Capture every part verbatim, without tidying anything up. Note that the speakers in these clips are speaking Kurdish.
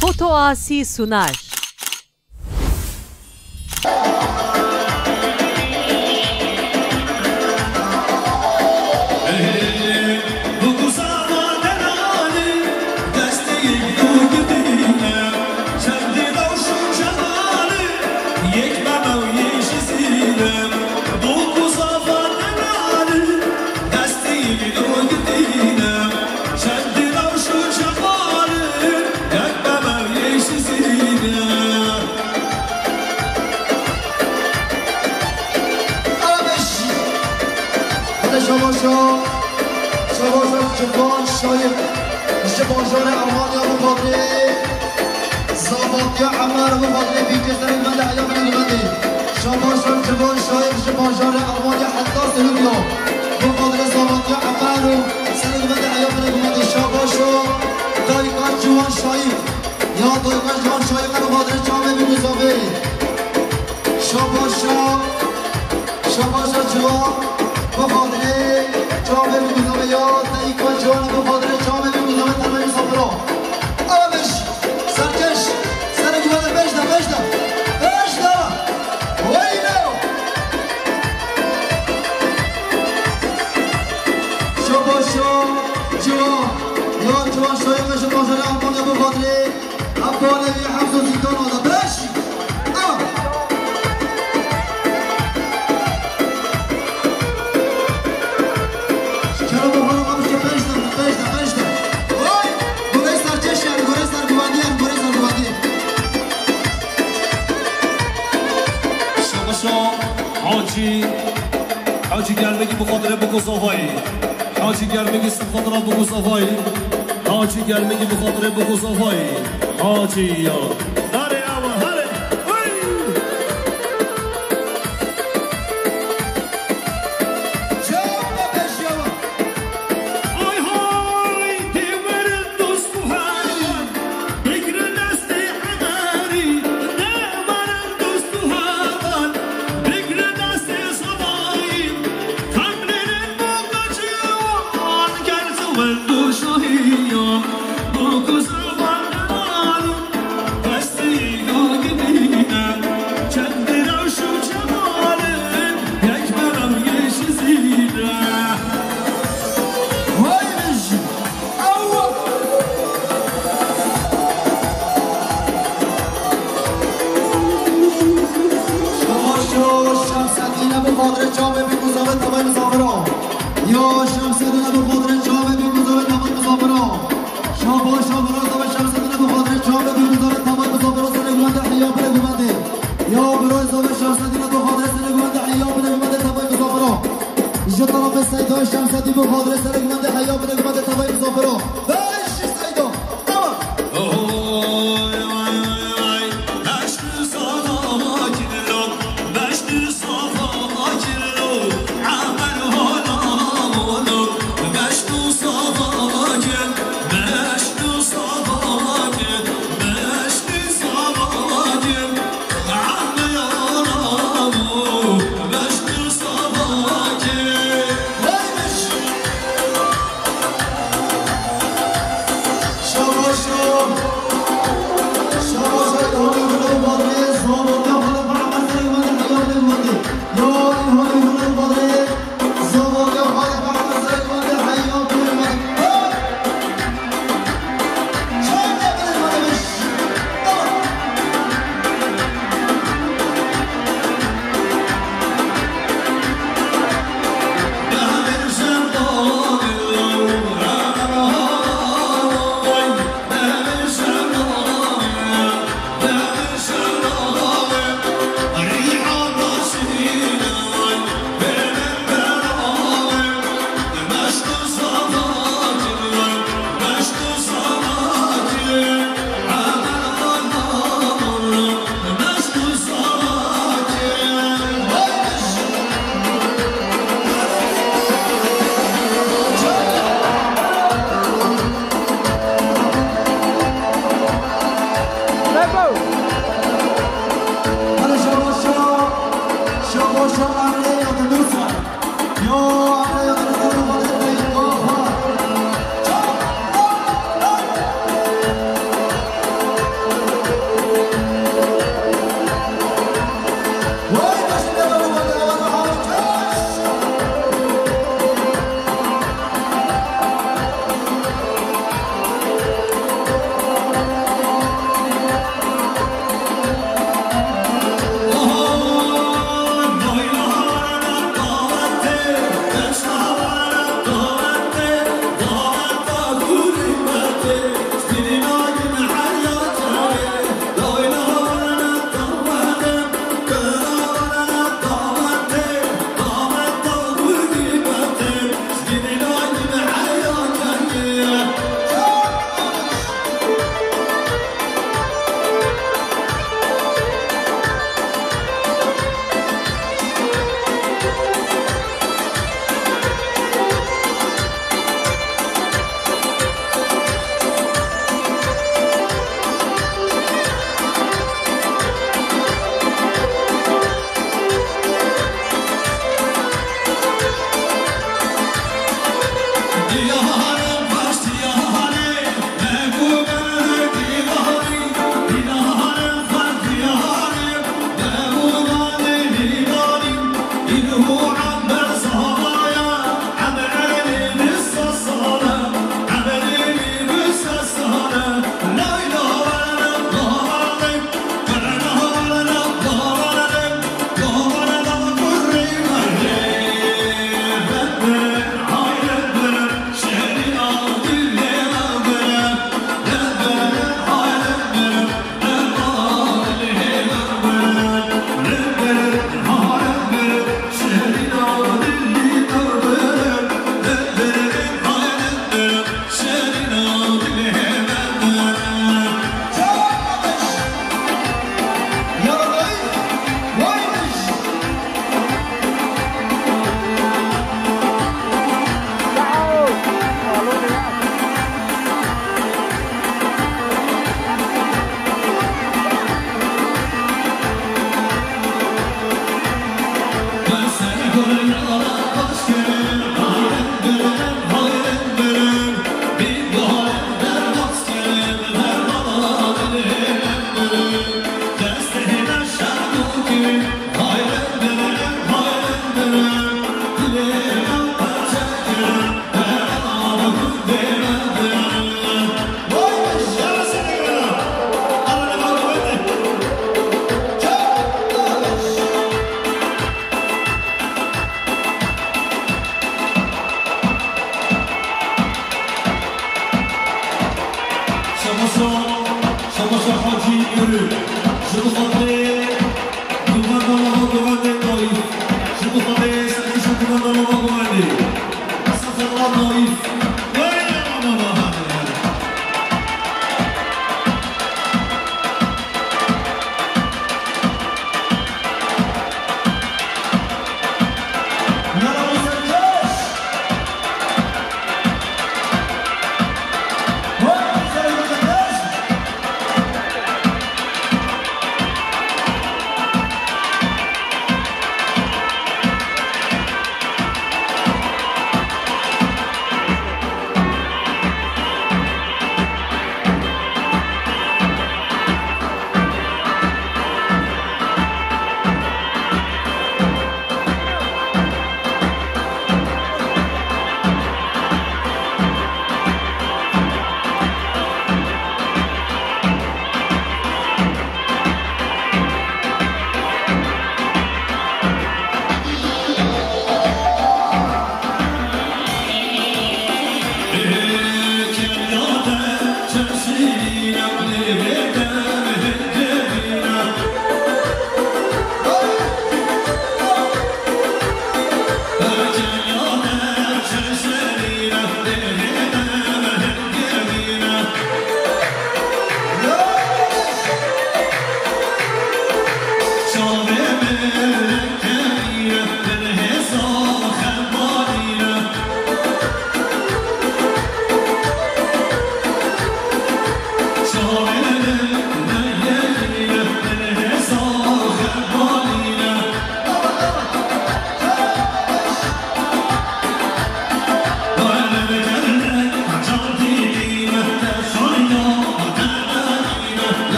Foto Asi sunar. Hadi şabaşa, şabaşa Civan Şayîr, ji bajarê Almanya bi xatirê Zavatiya Emer, bi xatirê vî kesê min de heya min de. Şabaşa Civan Şayîr, ji bajarê Almanya heta Silivriya, bi xatirê Zavatiya Emer û serê min de heya min de. Şabaşa dayika Civan Şayîr, ya dayika Civan Şayîr, bi xatirê çavê min û zavê. Şabaşa, şabaşa Civan, bi xatirê çavê min û zavê ya dayika Civan, bi xatirê çavê min û zavê tevayî misafira. Abiş, serkeş, serê Civan de beş de, beş de, beş de. Weylo! Şabaşa Civan, ya Civan Şayîr, ji bajarê Almanya, bi xatirê Abdulevî Hemzo Zîdana de beş. Ah! Kerem Buxara, abi, işte beş de, beş de, beş de. Vay! Gorey serkeş yani, gorey serguvendî yani, gorey serguvendî. Şabaşa Hacî, Hacî Germekî bi xatirê Biko Zavayî. Hacî Germekî ser xatira Biko Zavayî. Hacî Germekî bi xatirê Biko Zavayî. Hacî ya. Hale ama, hale. Hey! Çawa peşiyawa. Ay hay, deverin dostu hayvan. Bigrin destê Emerî, deverin dostu hayvan. Bigrin destê Zavayî. Vay bijî! Ew! Şabaşo Şemsedîne bi xatirê çavê bî ku zavê tevayî misafiran. Ya Şemsedîne bi xatirê çavê bî ku zavê tevayî misafiran. Şabaşo Birozo ve Şemsedîne bi xatirê çavê bî ku zavê tevayî misafiran serê gumendê heya bire gumendê. Ya Birozo ve Şemsedîne bi xatirê serê gumendê heya bire gumendê tevayî misafiran. Ji terefê Seyda Şemsedî bi xatirê serê gumendê heya bire gumendê tevayî misafiran. Beş Seyda. Tamam. Şamaşa, Şamaşa Hacî Yürü. Ji bo xatirê guvenda me va guvendê Taîf. Ji bo xatirê serkişa guvenda me va guvendê. Estağfirullah Taîf. Vay, aman, aman, aman.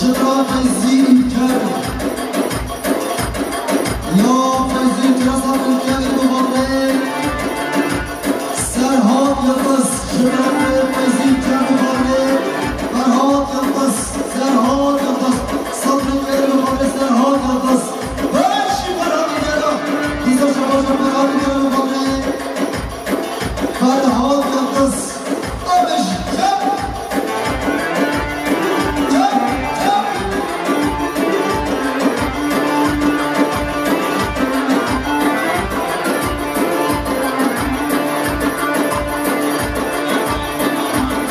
Feyzî Ülker. Ya Feyzî Ülker, Serhat Yıldız. Şirafê Feyzî Ülker bixwarê. Ferhat Yıldız. Serhat Yıldız. Sabri Ülker bixwarê. Serhat Yıldız. Beşî Ferhat Ülker. Dîsa şabaşa Ferhat Ülker bixwarê. Ferhat Yıldız. Abiş, çap! Çap, çap!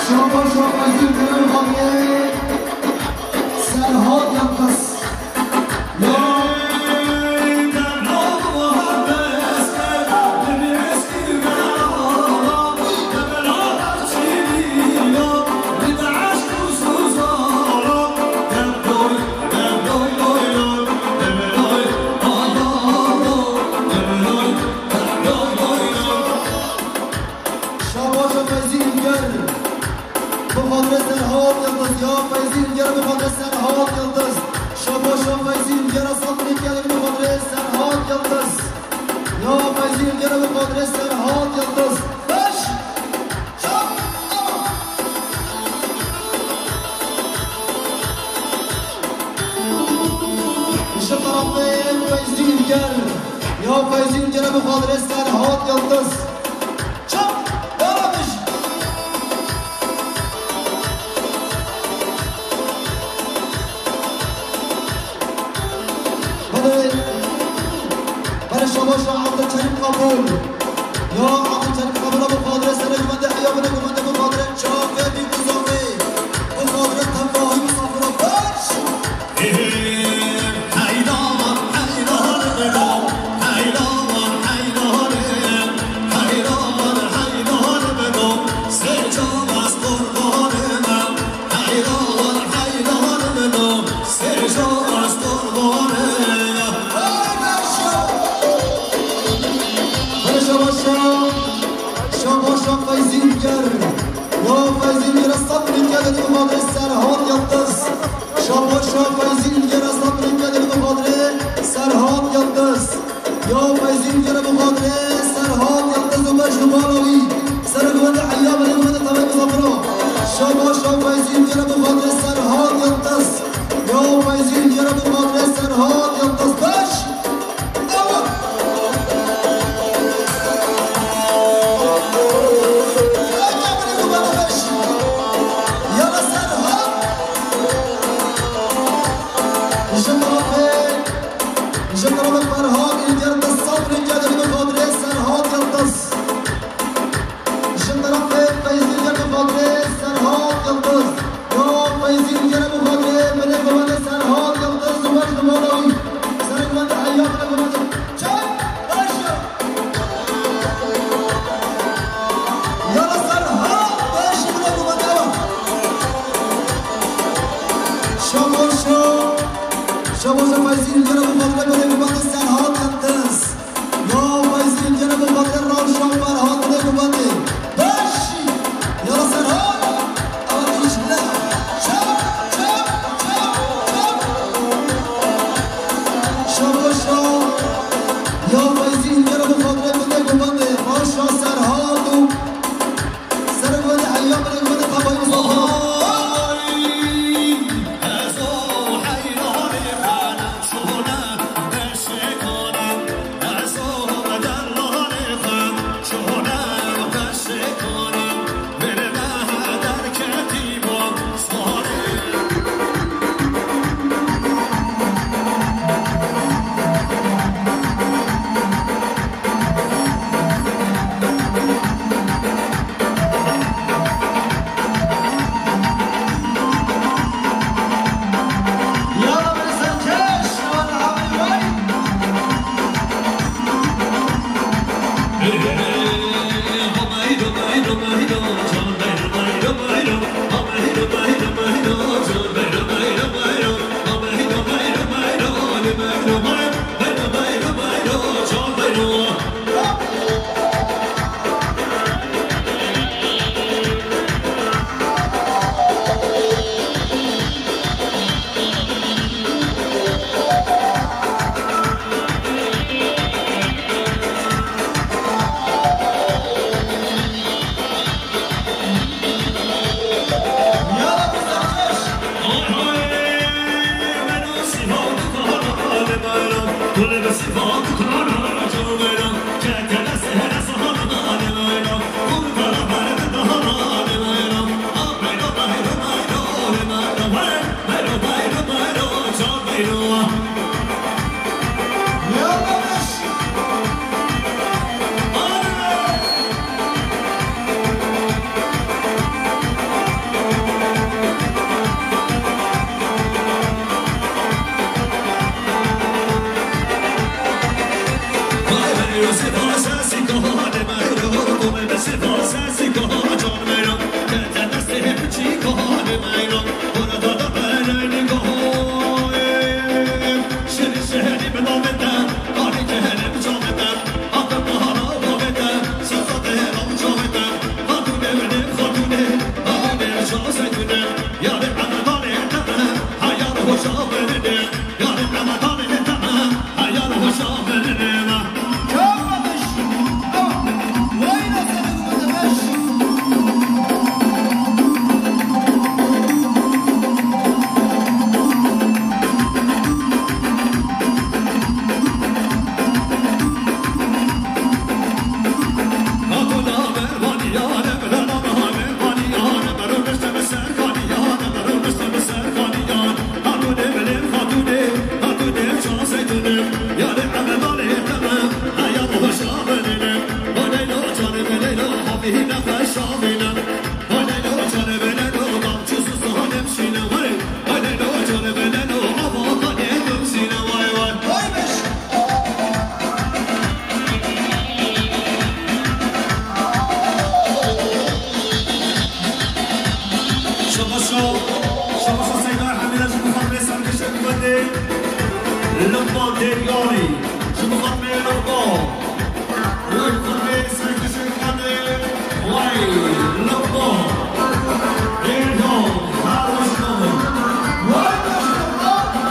Şabaş, şabaş, Zülfü Hanım. Serhat Yıldız. Şabaş Feyzî Ülker. Bi xatirê Serhat Yıldız. Ya Feyzî Ülker bi xatirê Serhat Yıldız. Şabaş Feyzî Ülker, sed bin Ülker bi xatirê Serhat Yıldız. Ya Feyzî Ülker bi xatirê Serhat Yıldız. Beş. Çap. Ji tarafê Feyzî Ülker. Ya Feyzî Ülker bi xatirê Serhat Yıldız. Çap! Daradij! Belê, belê şabaş Abdülkerim Kabul. Ya Abdülkerim Kabul, bi xatirê serê gumendê, heya binê gumendê, bi xatirê çavê bî guzavê, bi xatirê tevahî misafira beş. Şabaşa, şabaşa Feyzî Ülker. Ya Feyzî Ülker, sed bin Ülker, Serhat Yıldız. Şabaşa Feyzî Ülker, sed bin Ülker, Serhat Yıldız. Ya Feyzî Ülker, Serhat Yıldız û beş numara wî. Serê gumendê, heya binê gumendê, tevayî misafira. Şabaşa Feyzî Ülker, Serhat Yıldız. Ya Feyzî Ülker, Serhat Yıldız beş. Ji tarafê Ferhat Ülker, sed bin Ülker, bi xatirê Serhat Yıldız. Ji tarafê Feyzî Ülker, bi xatirê Serhat Yıldız. Ya Feyzî Ülker, bi xatirê binê gumendê Serhat Yıldız û beş numara wî. Serê gumendê, heya binê gumendê. Çek! Beş! Yala Serhat, beş binê gumendê. Şabaşa, şabaşa Feyzî Ülker, bi xatirê binê gumendê Serhat Yıldız. Ya Feyzî Ülker, bi xatirê Rawşan Ferhat binê gumendê. Beş! Yala Serhat! Alkışlar! Çap, çap, çap, çap! Şabaşa! Ya Feyzî Ülker, bi xatirê binê gumendê. Rawşan Serhat û Serê gumendê, heya binê gumendê, tevayî misafira. Şabaşo, şabaşo Seyda Hemîre ji bo xatmê serkişek bendê. Luqman Deryanî, ji bo xatmê Luqman. Ji bo xatmê serkişek bendê. Way, Luqman. Deryan, her hoş geldin. Way, hoş geldin.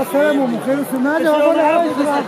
السلام عليكم، خير السنة، جواب ولا حاجة.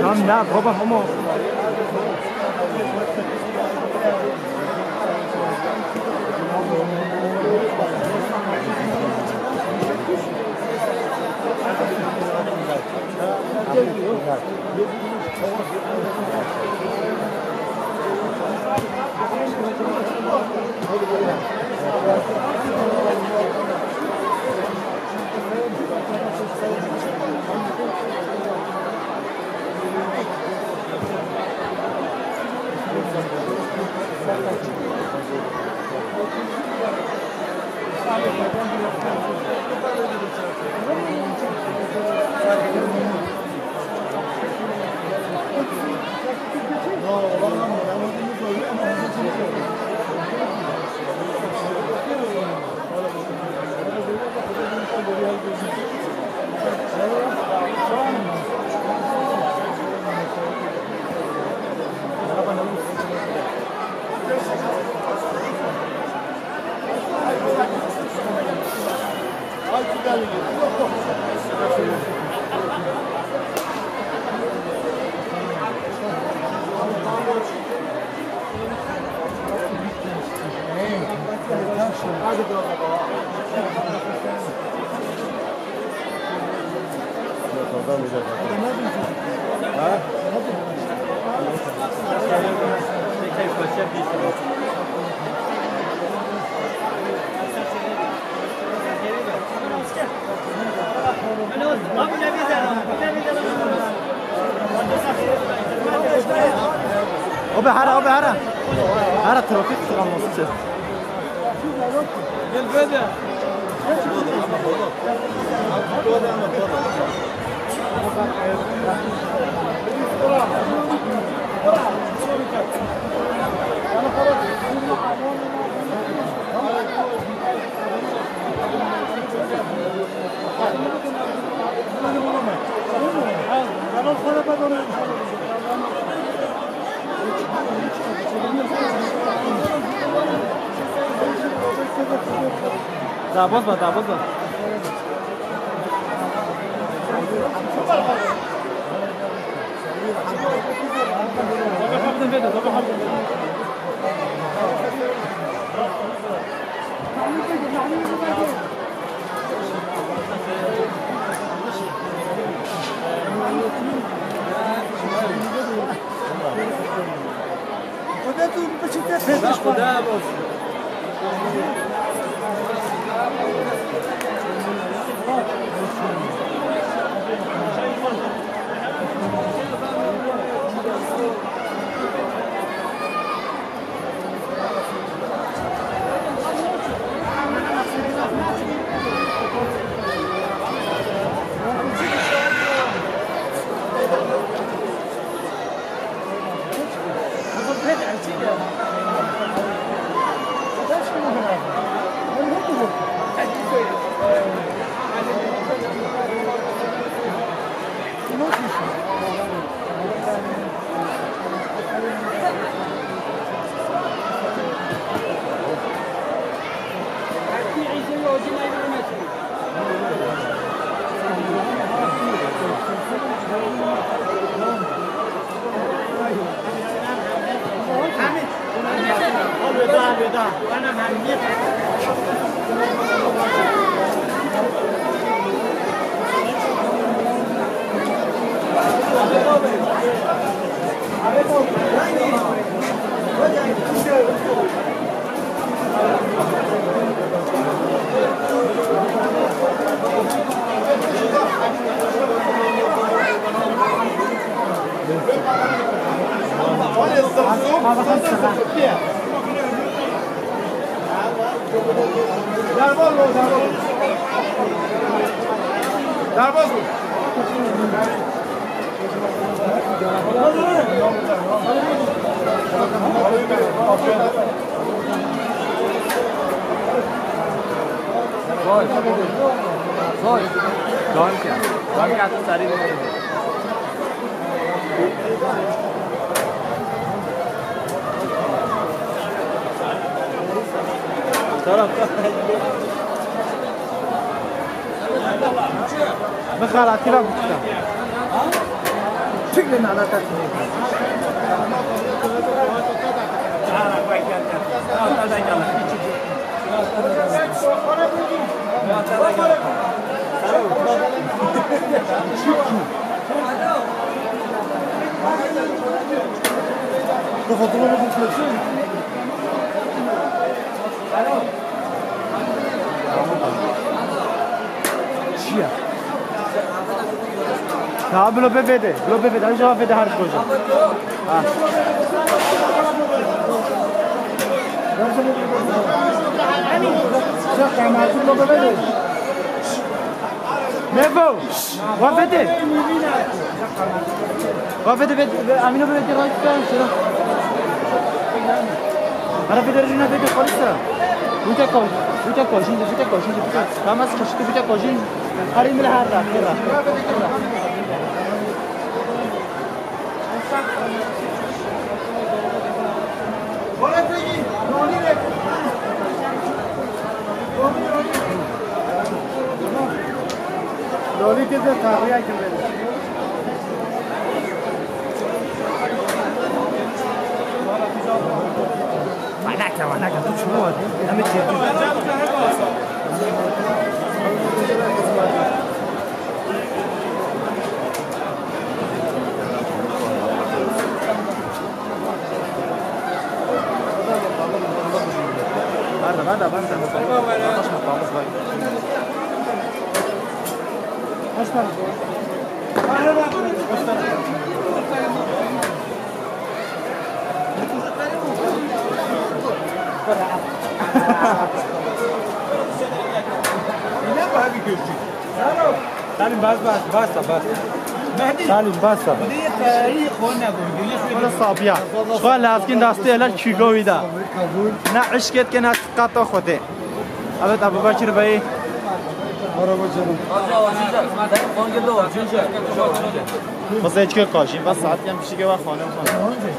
Tamam, ne, baba, ama. O be hara, o be hara. Hara trafik tıkanması çek. Daboz ba, daboz ba. Danke. Danke, hat es sehr. Bi xelatî ve bikişe. Çik li nalata tînê. Çi ya? Ya bilo bê vêdê, bilo bê vêdê. Hemşe vêdê her şey. Ha. Nevo! Wa vêdê! Wa vêdê, vêdê, vê-, Emîno vêdê, rast be, şira. Ara vêdê, rejîna vêdê, xalisa. Bute kol, bute kol, şimdi bute kol, şimdi bute. Tamam, sıkıştı, bute kol, şimdi. Harim ile harra, harra. Lolî kê de tarîya kirve. Salim, bas, bas, bas, bas. Salim, bas. Wala sabiya. Xwe lazkin dastê helal çîgo wî da. Ne eşkêt ke ne qata Xwedê. Evet, Ebu Bekir Bey. Merhaba canım. Xwezê çike kaşîn, bas saet yan pişike ve xane xane.